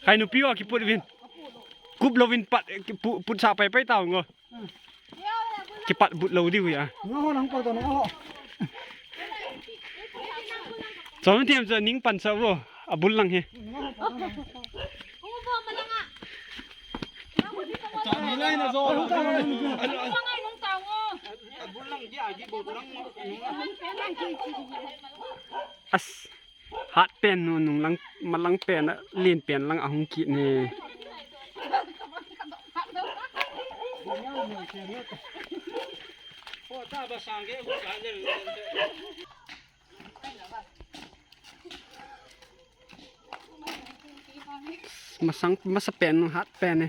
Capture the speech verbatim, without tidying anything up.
Hai nupi ho kiput vin. Kup louvin pat, eh, kipu-, put sa pai pai tau ngo. Kipat but lou diu ya. Ngo ho nang pal to ngo ho. Chom thiam cha ning pan sa vo. Abul lang he. As. Hat pen nu nung lang, malang pen, len pen lang ahung kit ne. Masang, masa pen nu hat pen ne.